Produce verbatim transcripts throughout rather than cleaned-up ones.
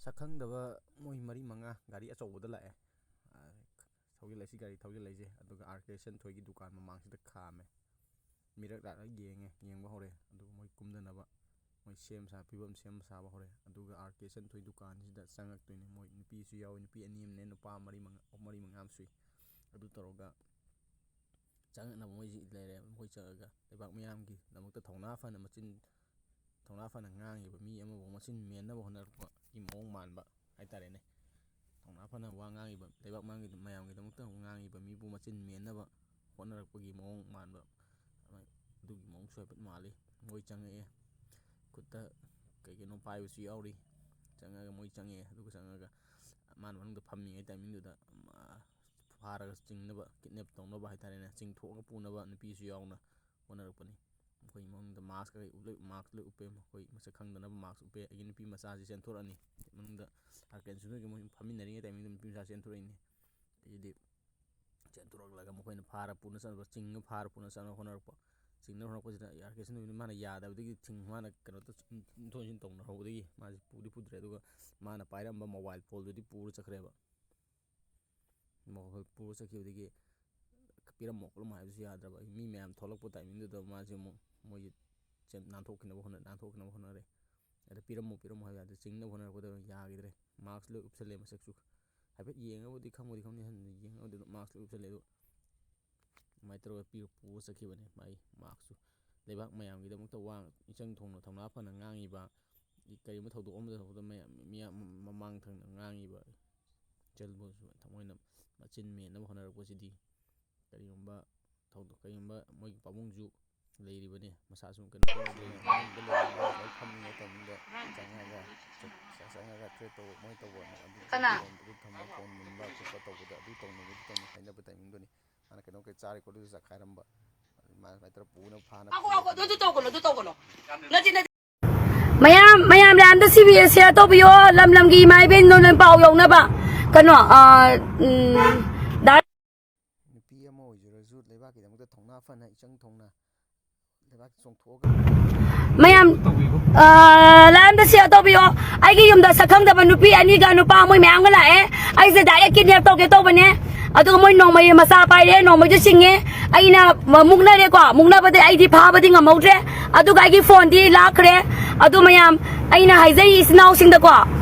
ꯁꯛꯈꯪꯗꯕ ꯃꯣꯏ ꯃꯔꯤ ꯃꯉꯥ ꯒꯥꯔꯤ ꯑꯆꯧꯕꯗ ꯂꯥꯛꯑꯦ꯫ ꯊꯧꯖꯤꯜꯂꯛꯏꯁꯤ, ꯒꯥꯔꯤ ꯊꯧꯖꯤꯜꯂꯛꯏꯁꯦ꯫ ꯑꯗꯨꯒ ꯑꯥꯔ ꯀꯦ ꯁꯟꯊꯣꯏꯒꯤ ꯗꯨꯀꯥꯟ ꯃꯃꯥꯡꯁꯤꯗ ꯈꯥꯝꯃꯦ꯫ ꯃꯤꯔꯛ ꯂꯥꯛꯂꯒ ꯌꯦꯡꯉꯦ, ꯌꯦꯡꯕ ꯍꯧꯔꯦ꯫ ꯑꯗꯨꯒ ꯃꯣꯏ ꯀꯨꯝꯗꯅꯕ ꯃꯣꯏ ꯁꯦꯝ ꯁꯥ, ꯐꯤꯕꯝ ꯁꯦꯝ ꯁꯥꯕ ꯍꯧꯔꯦ꯫ ꯑꯗꯨꯒ ꯑꯥꯔ ꯀꯦ ꯁꯟꯊꯣꯏ ꯗꯨꯀꯥꯟꯁꯤꯗ ꯆꯪꯉꯛꯇꯣꯏꯅꯤ꯫ ꯃꯣꯏ ꯅꯨꯄꯤꯁꯨ ꯌꯥꯎꯏ, ꯅꯨꯄꯤ ꯑꯅꯤ ꯑꯃꯅꯦ, ꯅꯨꯄꯥ ꯃꯔꯤ ꯃꯉꯥ, ꯃꯔꯤ ꯃꯉꯥ ꯑꯃ ꯁꯨꯏ꯫ ꯑꯗꯨ ꯇꯧꯔꯒ ꯆꯪꯉꯛꯅꯕ ꯃꯣꯏꯁꯤ ꯂꯩꯔꯦ꯫ ꯃꯈꯣꯏ ꯆꯪꯉꯒ ꯂꯩꯕꯥꯛ ꯃꯤꯌꯥꯝꯒꯤꯗꯃꯛꯇ ꯊꯧꯅꯥ ꯐꯅ ꯃꯆꯤꯟ ꯊꯧꯅꯥ ꯐꯅ ꯉꯥꯡꯉꯤꯕ ꯃꯤ ꯑꯃꯕꯨ ꯃꯆꯤꯟ ꯃꯦꯟꯅꯕ ꯍꯣꯠꯅꯔꯛꯄꯒꯤ ꯃꯑꯣꯡ ꯃꯥꯟꯕ ꯍꯥꯏꯇꯥꯔꯦꯅꯦ꯫ ꯊꯧꯅꯥ ꯐꯅ ꯋꯥ ꯉꯥꯡꯉꯤꯕ, ꯂꯩꯕꯥꯛ ꯃꯥꯡꯒꯤ-, ꯃꯌꯥꯝꯒꯤꯗꯃꯛꯇ ꯉꯥꯡꯉꯤꯕ ꯃꯤꯕꯨ ꯃꯆꯤꯟ ꯃꯦꯟꯅꯕ ꯍꯣꯠꯅꯔꯛꯄꯒꯤ ꯃꯑꯣꯡ ꯃꯥꯟꯕ, ꯑꯗꯨꯒꯤ ꯃꯑꯣꯡꯁꯨ ꯍꯥꯏꯐꯦꯠ ꯃꯥꯜꯂꯤ꯫ ꯃꯣꯏ ꯆꯪꯉꯛꯑꯦ, ꯈꯨꯠꯇ ꯀꯩ ꯀꯩꯅꯣ ꯄꯥꯏꯕꯁꯨ ꯌꯥꯎꯔꯤ꯫ ꯆꯪꯉꯒ ꯃꯣꯏ ꯆꯪꯉꯛꯑꯦ, ꯑꯗꯨꯒ ꯆꯪꯉꯒ ꯃꯥꯅ ꯃꯅꯨꯡꯗ ꯐꯝꯃꯤꯉꯩ ꯇꯥꯏꯃꯤꯡꯗꯨꯗ, ꯑꯃ, ꯐꯥꯔꯒ ꯆꯤꯡꯅꯕ, ꯀꯤꯠꯅꯦꯞ ꯇꯧꯅꯕ ꯍꯥꯏꯇꯥꯔꯦꯅꯦ, ꯆꯤꯡꯊꯣꯛꯑꯒ ꯄꯨꯅꯕ ꯅꯨꯄꯤꯁꯨ ꯌꯥꯎꯅ ꯍꯣꯠꯅꯔꯛꯄꯅꯤ꯫ ꯃꯈꯣꯏ ꯃꯅꯨꯡꯗ ꯃꯥꯛꯁ ꯀꯩ ꯎꯞꯂꯣꯏ-, ꯃꯥꯛꯁ ꯂꯣꯏ ꯎꯞꯄꯦ꯫ ꯃꯈꯣꯏ ꯃꯁꯛ ꯈꯪꯗꯅꯕ ꯃꯥꯛꯁ ꯎꯞꯄꯦ꯫ ꯑꯩꯒꯤ ꯅꯨꯄꯤ ꯃꯆꯥꯁꯤ ꯆꯦꯟꯊꯣꯔꯛꯑꯅꯤ꯫ ꯃꯅꯨꯡꯗ ꯑꯥꯔ ꯀꯦ ꯁꯟꯊꯣꯏꯒ ꯃꯣꯏ ꯐꯝꯃꯤꯟꯅꯔꯤꯉꯩ ꯇꯥꯏꯃꯤꯡꯗꯨꯗ ꯅꯨꯄꯤ ꯃꯆꯥ ꯆꯦꯟꯊꯣꯔꯛꯏꯅꯤ꯫ ꯑꯗꯒꯤꯗꯤ ꯆꯦꯟꯊꯣꯔꯛꯂꯒ ꯃꯈꯣꯏꯅ ꯐꯥꯔ ꯄꯨꯅ ꯆꯠꯅꯕ, ꯆꯤꯡꯉ ꯐꯥꯔ ꯄꯨꯅ ꯆꯠꯅꯕ ꯍꯣꯠꯅꯔꯛꯄ꯫ ꯆꯤꯡꯅ ꯍꯣꯠꯅꯔꯛꯄꯁꯤꯗ ꯑꯥꯔ ꯀꯦ ꯁꯟꯊꯣꯏꯅ ꯃꯥꯅ ꯌꯥꯗꯕꯗꯒꯤ ꯊꯤꯡ-, ꯃꯥꯅ ꯀꯩꯅꯣ ꯇꯧ-, ꯏꯟꯊꯣꯛ ꯏꯟꯁꯤꯟ ꯇꯧꯅꯍꯧꯕꯗꯒꯤ ꯃꯥꯁꯦ ꯄꯨꯗꯤ ꯄꯨꯗ꯭ꯔꯦ꯫ ꯑꯗꯨꯒ ꯃꯥꯅ ꯄꯥꯏꯔꯝꯕ ꯃꯣꯕꯥꯏꯜ ꯐꯣꯟꯗꯨꯗꯤ ꯄꯨꯔ ꯆꯠꯈ꯭ꯔꯦꯕ꯫ ꯃꯣꯕꯥꯏꯜ ꯐꯣꯟ ꯄꯨꯔ ꯆꯠꯈꯤꯕꯗꯒꯤ ꯄꯤꯔꯝꯃꯣ ꯈꯣꯠꯂꯝꯃꯣ ꯍꯥꯏꯕꯁꯨ ꯌꯥꯗ꯭ꯔꯕ꯫ ꯃꯤ ꯃꯌꯥꯝ ꯊꯣꯛꯂꯛꯄ ꯇꯥꯏꯃꯤꯡꯗꯨꯗ ꯃꯥꯁꯦ ꯑꯃꯨꯛ ꯃꯣꯏꯒꯤ ꯆꯦꯟ-, ꯅꯥꯟꯊꯣꯛꯈꯤꯅꯕ ꯍꯣꯠꯅ-, ꯅꯥꯟꯊꯣꯛꯈꯤꯅꯕ ꯍꯣꯠꯅꯔꯦ꯫ ꯑꯗ ꯄꯤꯔꯝꯃꯣ, ꯄꯤꯔꯝꯃꯣ ꯍꯥꯏꯕ ꯌꯥꯗ꯭ꯔꯦ꯫ ꯆꯤꯡꯅꯕ ꯍꯣꯠꯅꯔꯛꯄꯗ ꯌꯥꯈꯤꯗ꯭ꯔꯦ꯫ ꯃꯥꯛꯁ ꯂꯣꯏ ꯎꯞꯁꯜꯂꯦ ꯃꯁꯛꯁꯨ꯫ ꯍꯥꯏꯐꯦꯠ ꯌꯦꯡꯉꯕꯨꯗꯤ ꯈꯪꯕꯨꯗꯤ ꯈꯪꯅꯤ, ꯍꯟꯅ ꯌꯦꯡꯉꯕꯨꯗꯤ ꯑꯗꯨꯝ ꯃꯥꯛꯁ ꯂꯣꯏ ꯎꯞꯁꯜꯂꯦ꯫ ꯑꯗꯣ ꯑꯗꯨꯃꯥꯏꯅ ꯇꯧꯔꯒ ꯄꯤꯔ ꯄꯨꯔ ꯆꯠꯈꯤꯕꯅꯦ ꯃꯥꯒꯤ ꯃꯥꯛꯁꯁꯨ꯫ ꯂꯩꯕꯥꯛ ꯃꯌꯥꯝꯒꯤꯗꯃꯛꯇ ꯋꯥ ꯏꯆꯪ ꯊꯣꯡꯅ ꯊꯧꯅꯥ ꯐꯅ ꯉꯥꯡꯉꯤꯕ, ꯀꯔꯤꯒꯨꯝꯕ ꯊꯧꯗꯣꯛ ꯑꯃ ꯊꯣꯛꯄꯗ ꯃꯌꯥꯝ, ꯃꯤꯌꯥꯝ ꯃꯃꯥꯡ ꯊꯪꯅ ꯉꯥꯡꯉꯤꯕ ꯏꯆꯜꯕꯨꯁꯨ ꯊꯃꯣꯏꯅ ꯃꯆꯤꯟ ꯃꯦꯟꯅꯕ ꯍꯣꯠꯅꯔꯛꯄꯁꯤꯗꯤ, ꯀꯔꯤꯒꯨꯝꯕ ꯊꯧꯗꯣꯛ, ꯀꯔꯤꯒꯨꯝꯕ ꯃꯣꯏꯒꯤ ꯄꯥꯕꯨꯡꯁꯨ ꯂꯩꯔꯤꯕꯅꯤ, ꯃꯁꯥꯁꯨ ꯀꯩꯅꯣ ꯇꯧꯔꯗꯤ ꯃꯅꯨꯡꯗ ꯂꯩꯔꯤꯕ ꯂꯣꯏ ꯐꯝꯃꯤꯉꯩ ꯇꯥꯏꯃꯤꯡꯗ ꯆꯪꯉꯒ, ꯆꯪꯉꯒ ꯇ꯭ꯔꯦꯠ ꯇꯧꯕ, ꯃꯣꯏ ꯇꯧꯕ ꯑꯗꯨ ꯀꯅꯥ? ꯐꯣꯟ ꯑꯗꯨ ꯊꯝꯕ, ꯐꯣꯟ ꯃꯨꯟꯕ ꯈꯣꯠꯄ ꯇꯧꯕꯗ ꯑꯗꯨ ꯇꯧꯅꯨ, ꯑꯗꯨ ꯇꯧꯅꯨ ꯍꯥꯏꯅꯕ ꯇꯥꯏꯃꯤꯡꯗꯨꯅꯤ꯫ ꯃꯥꯅ ꯀꯩꯅꯣ ꯀꯩ ꯆꯥꯔꯤ ꯈꯣꯠꯂꯤ ꯆꯥꯛꯈꯥꯏꯔꯝꯕ꯫ ꯑꯗꯨ ꯃꯥꯅ ꯁꯨꯃꯥꯏꯅ ꯇꯧꯔ ꯄꯨꯅ ꯐꯥꯅ ꯉꯥꯏꯈꯣ, ꯉꯥꯏꯈꯣ, ꯑꯗꯨ, ꯑꯗꯨ ꯇꯧꯒꯅꯨ, ꯑꯗꯨ ꯇꯧꯒꯅꯨ꯫ ꯅꯠꯇꯦ, ꯅꯠꯇꯦ꯫ ꯃꯌꯥꯝ, ꯃꯌꯥꯝ ꯂꯥꯟꯗ ꯁꯤ ꯕꯤ ꯑꯦꯁ ꯁꯤꯌꯥꯔ ꯇꯧꯕꯤꯌꯣ, ꯂꯝ ꯂꯝꯒꯤ ꯏꯃꯥ ꯏꯕꯦꯟꯗꯣ ꯂꯣꯏ ꯄꯥꯎ ꯌꯧꯅꯕ꯫ ꯀꯩꯅꯣ, ꯑ, ꯎꯝ, ꯗꯥ- ꯅꯨꯄꯤ ꯑꯃ ꯑꯣꯏꯖꯔꯁꯨ ꯂꯩꯕꯥꯛꯀꯤꯗꯃꯛꯇ ꯊꯧꯅꯥ ꯐꯅ, ꯏꯆꯪ ꯊꯧꯅ, ꯃꯌꯥꯝ, ꯑ, ꯂꯥꯏ ꯑꯝꯇ ꯁꯤꯌꯔ ꯇꯧꯕꯤꯌꯣ꯫ ꯑꯩꯒꯤ ꯌꯨꯝꯗ ꯁꯛ ꯈꯪꯗꯕ ꯅꯨꯄꯤ ꯑꯅꯤꯒ ꯅꯨꯄꯥ ꯃꯣꯏ ꯃꯌꯥꯝꯒ ꯂꯥꯛꯑꯦ꯫ ꯑꯩꯁꯦ ꯗꯥꯏꯔꯦꯛ ꯀꯤꯗꯅꯦꯞ ꯇꯧꯒꯦ ꯇꯧꯕꯅꯦ꯫ ꯑꯗꯨꯒ ꯃꯣꯏ ꯅꯣꯡꯃꯩ ꯃꯆꯥ ꯄꯥꯏꯔꯦ, ꯅꯣꯡꯃꯩꯁꯨ ꯆꯤꯡꯉꯦ꯫ ꯑꯩꯅ ꯃꯨꯛꯅꯔꯦꯀꯣ, ꯃꯨꯛꯅꯕꯗꯤ ꯑꯩꯗꯤ ꯐꯥꯕꯗꯤ ꯉꯝꯍꯧꯗ꯭ꯔꯦ꯫ ꯑꯗꯨꯒ ꯑꯩꯒꯤ ꯐꯣꯟꯗꯤ ꯂꯥꯛꯈ꯭ꯔꯦ꯫ ꯑꯗꯨ ꯃꯌꯥꯝ, ꯑꯩꯅ ꯍꯥꯏꯖꯩ ꯏꯆꯤꯟ ꯏꯅꯥꯎꯁꯤꯡꯗꯀꯣ,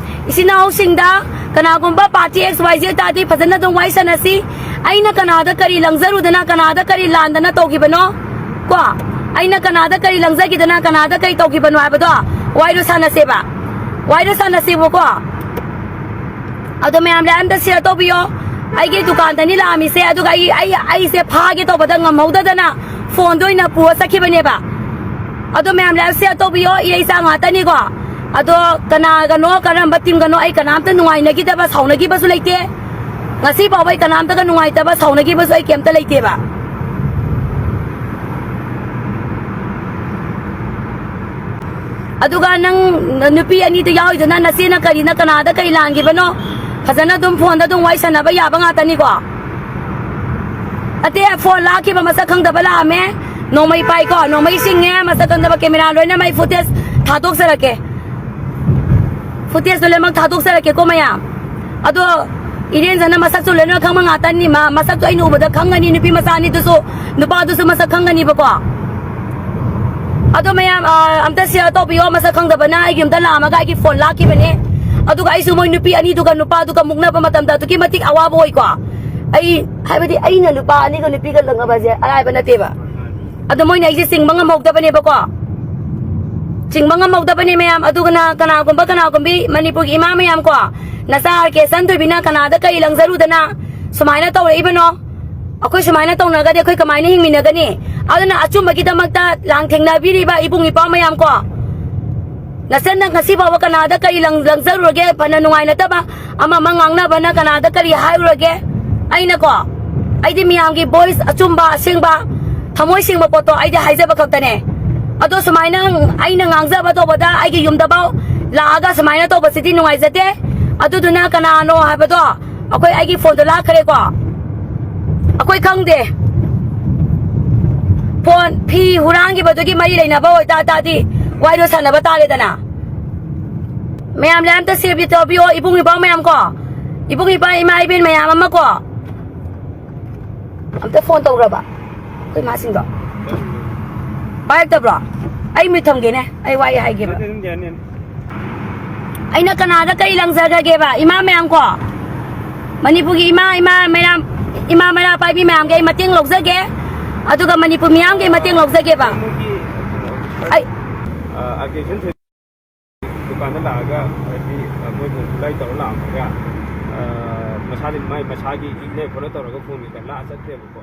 ꯏꯆꯤꯟ ꯏꯅꯥꯎꯁꯤꯡꯗ ꯀꯅꯥꯒꯨꯝꯕ ꯄꯥꯔꯇꯤ X Y Z ꯇꯥꯔꯗꯤ ꯐꯖꯅ ꯑꯗꯨꯝ ꯋꯥꯔꯤ ꯁꯥꯟꯅꯁꯤ꯫ ꯑꯩꯅ ꯀꯅꯥꯗ ꯀꯔꯤ ꯂꯪꯖꯔꯨꯗꯅ, ꯀꯅꯥꯗ ꯀꯔꯤ ꯂꯥꯟꯗꯅ ꯇꯧꯈꯤꯕꯅꯣ? ꯀꯣ, ꯑꯩꯅ ꯀꯅꯥꯗ ꯀꯔꯤ ꯂꯪꯖꯈꯤꯗꯅ, ꯀꯅꯥꯗ ꯀꯔꯤ ꯇꯧꯈꯤꯕꯅꯣ ꯍꯥꯏꯕꯗꯣ ꯋꯥꯔꯤꯗꯣ ꯁꯥꯟꯅꯁꯦꯕ꯫ ꯋꯥꯔꯤꯗꯣ ꯁꯥꯟꯅꯁꯦꯕꯀꯣ꯫ ꯑꯗꯣ ꯃꯌꯥꯝ ꯂꯥꯏ ꯑꯝꯇ ꯁꯤꯌꯔ ꯇꯧꯕꯤꯌꯣ꯫ ꯑꯩꯒꯤ ꯗꯨꯀꯥꯟꯗꯅꯤ ꯂꯥꯛꯑꯝꯃꯤꯁꯦ, ꯑꯗꯨꯒ ꯑꯩ, ꯑꯩ, ꯑꯩꯁꯦ ꯐꯥꯒꯦ ꯇꯧꯕꯗ ꯉꯝꯍꯧꯗꯗꯅ ꯐꯣꯟꯗꯣ ꯑꯣꯏꯅ ꯄꯨꯔ ꯆꯠꯈꯤꯕꯅꯦꯕ꯫ ꯑꯗꯣ ꯃꯌꯥꯝ ꯂꯥꯏ ꯁꯤꯌꯔ ꯇꯧꯕꯤꯌꯣ, ꯏꯔꯩꯆꯥ ꯉꯥꯛꯇꯅꯤꯀꯣ꯫ ꯑꯗꯣ ꯀꯅꯥꯒꯅꯣ, ꯀꯔꯝꯕ ꯇꯤꯝꯒꯅꯣ, ꯑꯩ ꯀꯅꯥꯝꯇ ꯅꯨꯡꯉꯥꯏꯅꯈꯤꯗꯕ, ꯁꯥꯎꯅꯈꯤꯕꯁꯨ ꯂꯩꯇꯦ꯫ ꯉꯁꯤ ꯐꯥꯎꯕ ꯑꯩ ꯀꯅꯥꯝꯇꯒ ꯅꯨꯡꯉꯥꯏꯇꯕ, ꯁꯥꯎꯅꯈꯤꯕꯁꯨ ꯑꯩ ꯀꯩꯝꯇ ꯂꯩꯇꯦꯕ꯫ ꯑꯗꯨꯒ ꯅꯪ ꯅꯨꯄꯤ ꯑꯅꯤꯗꯨ ꯌꯥꯎꯔꯤꯗꯨꯅ ꯅꯆꯦꯅ ꯀꯔꯤꯅ ꯀꯅꯥꯗ ꯀꯔꯤ ꯂꯥꯟꯈꯤꯕꯅꯣ? ꯐꯖꯅ ꯑꯗꯨꯝ ꯐꯣꯟꯗ ꯑꯗꯨꯝ ꯋꯥꯔꯤ ꯁꯥꯟꯅꯕ ꯌꯥꯕ ꯉꯥꯛꯇꯅꯤꯀꯣ꯫ ꯑꯇꯦ, ꯐꯣꯟ ꯂꯥꯛꯈꯤꯕ ꯃꯁꯛ ꯈꯪꯗꯕ ꯂꯥꯛꯑꯝꯃꯦ꯫ ꯅꯣꯡꯃꯩ ꯄꯥꯏꯀꯣ, ꯅꯣꯡꯃꯩ ꯆꯤꯡꯉꯦ, ꯃꯁꯛ ꯈꯪꯗꯕ꯫ ꯀꯦꯃꯦꯔꯥ ꯂꯣꯏꯅ ꯃꯩ ꯐꯨꯇꯦꯖ ꯊꯥꯗꯣꯛꯆꯔꯛꯀꯦ꯫ ꯐꯨꯇꯦꯖꯇꯣ ꯂꯣꯏꯅꯃꯛ ꯊꯥꯗꯣꯛꯆꯔꯛꯀꯦꯀꯣ ꯃꯌꯥꯝ꯫ ꯑꯗꯣ ꯏꯔꯦꯟꯖꯅ ꯃꯁꯛꯁꯨ ꯂꯣꯏꯅꯃꯛ ꯈꯪꯕ ꯉꯥꯛꯇꯅꯤ꯫ ꯃꯥ, ꯃꯁꯛꯇꯣ ꯑꯩꯅ ꯎꯕꯗ ꯈꯪꯒꯅꯤ, ꯅꯨꯄꯤ ꯃꯆꯥ ꯑꯅꯤꯗꯨꯁꯨ, ꯅꯨꯄꯥꯗꯨꯁꯨ ꯃꯁꯛ ꯈꯪꯒꯅꯤꯕꯀꯣ꯫ ꯑꯗꯣ ꯃꯌꯥꯝ, ꯑ, ꯑꯝꯇ ꯁꯤꯌꯔ ꯇꯧꯕꯤꯌꯣ꯫ ꯃꯁꯛ ꯈꯪꯗꯕꯅ ꯑꯩꯒꯤ ꯌꯨꯝꯗ ꯂꯥꯛꯑꯝꯃꯒ ꯑꯩꯒꯤ ꯐꯣꯟ ꯂꯥꯛꯈꯤꯕꯅꯦ꯫ ꯑꯗꯨꯒ ꯑꯩꯁꯨ ꯃꯣꯏ ꯅꯨꯄꯤ ꯑꯅꯤꯗꯨꯒ ꯅꯨꯄꯥꯗꯨꯒ ꯃꯨꯛꯅꯕ ꯃꯇꯝꯗ ꯑꯗꯨꯛꯀꯤ ꯃꯇꯤꯛ ꯑꯋꯥꯕ ꯑꯣꯏꯀꯣ꯫ ꯑꯩ, ꯍꯥꯏꯕꯗꯤ ꯑꯩꯅ ꯅꯨꯄꯥ ꯑꯅꯤꯒ ꯅꯨꯄꯤꯒ ꯂꯛꯅꯕꯁꯦ ꯑꯔꯥꯏꯕ ꯅꯠꯇꯦꯕ꯫ ꯑꯗꯣ ꯃꯣꯏꯅ ꯑꯩꯁꯦ ꯆꯤꯡꯕ ꯉꯝꯍꯧꯗꯕꯅꯦꯕꯀꯣ꯫ ꯆꯤꯡꯕ ꯉꯝꯍꯧꯗꯕꯅꯦ ꯃꯌꯥꯝ꯫ ꯑꯗꯨꯒꯅ ꯀꯅꯥꯒꯨꯝꯕ, ꯀꯅꯥꯒꯨꯝꯕꯤ ꯃꯅꯤꯄꯨꯔꯒꯤ ꯏꯃꯥ ꯃꯌꯥꯝ ꯀꯣ, ꯅꯆꯥ ꯑꯥꯔ ꯀꯦ ꯁꯟꯊꯣꯏꯕꯤꯅ ꯀꯅꯥꯗ ꯀꯔꯤ ꯂꯪꯖꯔꯨꯗꯅ ꯁꯨꯃꯥꯏꯅ ꯇꯧꯔꯛꯏꯕꯅꯣ? ꯑꯩꯈꯣꯏ ꯁꯨꯃꯥꯏꯅ ꯇꯧꯅꯒꯗꯤ ꯑꯩꯈꯣꯏ ꯀꯃꯥꯏꯅ ꯍꯤꯡꯃꯤꯟꯅꯒꯅꯤ? ꯑꯗꯨꯅ ꯑꯆꯨꯝꯕꯒꯤꯗꯃꯛꯇ ꯂꯥꯡꯊꯦꯡꯅꯕꯤꯔꯤꯕ ꯏꯕꯨꯡ ꯏꯄ꯭ꯋꯥ ꯃꯌꯥꯝ ꯀꯣ, ꯅꯆꯟꯅ ꯉꯁꯤ ꯐꯥꯎꯕ ꯀꯅꯥꯗ ꯀꯔꯤ ꯂꯪ-, ꯂꯪꯖꯔꯨꯔꯒꯦ? ꯐꯅ ꯅꯨꯡꯉꯥꯏꯅꯗꯕ ꯑꯃ ꯑꯃ ꯉꯥꯡꯅꯕꯅ ꯀꯅꯥꯗ ꯀꯔꯤ ꯍꯥꯏꯔꯨꯔꯒꯦ? ꯑꯩꯅꯀꯣ, ꯑꯩꯗꯤ ꯃꯤꯌꯥꯝꯒꯤ ꯚꯣꯏꯁ ꯑꯆꯨꯝꯕ, ꯑꯁꯦꯡꯕ, ꯊꯃꯣꯏ ꯁꯦꯡꯕ ꯄꯣꯠꯇꯣ ꯑꯩꯗꯤ ꯍꯥꯏꯖꯕ ꯈꯛꯇꯅꯦ꯫ ꯑꯗꯣ ꯁꯨꯃꯥꯏꯅ ꯑꯩꯅ ꯉꯥꯡꯖꯕ ꯇꯧꯕꯗ ꯑꯩꯒꯤ ꯌꯨꯝꯗꯐꯥꯎ ꯂꯥꯛꯑꯒ ꯁꯨꯃꯥꯏꯅ ꯇꯧꯕꯁꯤꯗꯤ ꯅꯨꯡꯉꯥꯏꯖꯗꯦ꯫ ꯑꯗꯨꯗꯨꯅ ꯀꯅꯥꯅꯣ ꯍꯥꯏꯕꯗꯣ ꯑꯩꯈꯣꯏ, ꯑꯩꯒꯤ ꯐꯣꯟꯗꯣ ꯂꯥꯛꯈ꯭ꯔꯦꯀꯣ꯫ ꯑꯩꯈꯣꯏ ꯈꯪꯗꯦ꯫ ꯐꯣꯟ, ꯐꯤ ꯍꯨꯔꯥꯟꯈꯤꯕꯗꯨꯒꯤ ꯃꯔꯤ ꯂꯩꯅꯕ ꯑꯣꯏꯇꯥ ꯇꯥꯔꯗꯤ ꯋꯥꯔꯤꯗꯣ ꯁꯥꯟꯅꯕ ꯇꯥꯔꯦꯗꯅ꯫ ꯃꯌꯥꯝ ꯂꯥꯏ ꯑꯝꯇ ꯁꯦꯞ ꯇꯧꯕꯤꯌꯣ, ꯏꯕꯨꯡ ꯏꯄ꯭ꯋꯥ ꯃꯌꯥꯝ ꯀꯣ, ꯏꯕꯨꯡ ꯏꯄ꯭ꯋꯥ ꯏꯃꯥ ꯏꯕꯦꯟ ꯃꯌꯥꯝ ꯑꯃ ꯀꯣ꯫ ꯑꯝꯇ ꯐꯣꯟ ꯇꯧꯈ꯭ꯔꯕ ꯑꯩꯈꯣꯏ ꯏꯃꯥꯁꯤꯡꯗꯣ? ꯄꯥꯏꯔꯛꯇꯕ꯭ꯔꯣ? ꯑꯩ ꯃꯤꯠ ꯊꯝꯒꯦꯅꯦ, ꯑꯩ ꯋꯥꯔꯤ ꯍꯥꯏꯒꯦꯕ꯫ ꯑꯩꯅ ꯀꯅꯥꯗ ꯀꯔꯤ ꯂꯪꯖꯈ꯭ꯔꯒꯦꯕ? ꯏꯃꯥ ꯃꯌꯥꯝ ꯀꯣ, ꯃꯅꯤꯄꯨꯔꯒꯤ ꯏꯃꯥ, ꯏꯃꯥ ꯃꯩꯔꯥ, ꯏꯃꯥ ꯃꯩꯔꯥ ꯄꯥꯏꯕꯤ ꯃꯌꯥꯝꯒꯤ ꯑꯩ ꯃꯇꯦꯡ ꯂꯧꯖꯒꯦ, ꯑꯗꯨꯒ ꯃꯅꯤꯄꯨꯔ ꯃꯤꯌꯥꯝꯒꯤ ꯃꯇꯦꯡ ꯂꯧꯖꯒꯦꯕ꯫ ꯑꯩ ꯑꯥ, ꯑꯥꯔ ꯀꯦ ꯁꯦꯟꯊꯣꯏ ꯗꯨꯀꯥꯟꯗ ꯂꯥꯛꯑꯒ, ꯍꯥꯏꯗꯤ, ꯑꯥ, ꯃꯣꯏꯕꯨ ꯈꯨꯠꯂꯥꯏ ꯇꯧꯔ ꯂꯥꯛꯑꯝꯃꯒ, ꯑꯥ, ꯃꯁꯥꯗꯤ, ꯃꯥꯏ ꯃꯁꯥꯒꯤ ꯏꯅꯦ ꯈꯣꯠꯂꯦ ꯇꯧꯔꯒ ꯐꯣꯟ ꯀꯩꯀꯥ ꯂꯥꯛꯑ ꯆꯠꯈ꯭ꯔꯦꯕꯀꯣ꯫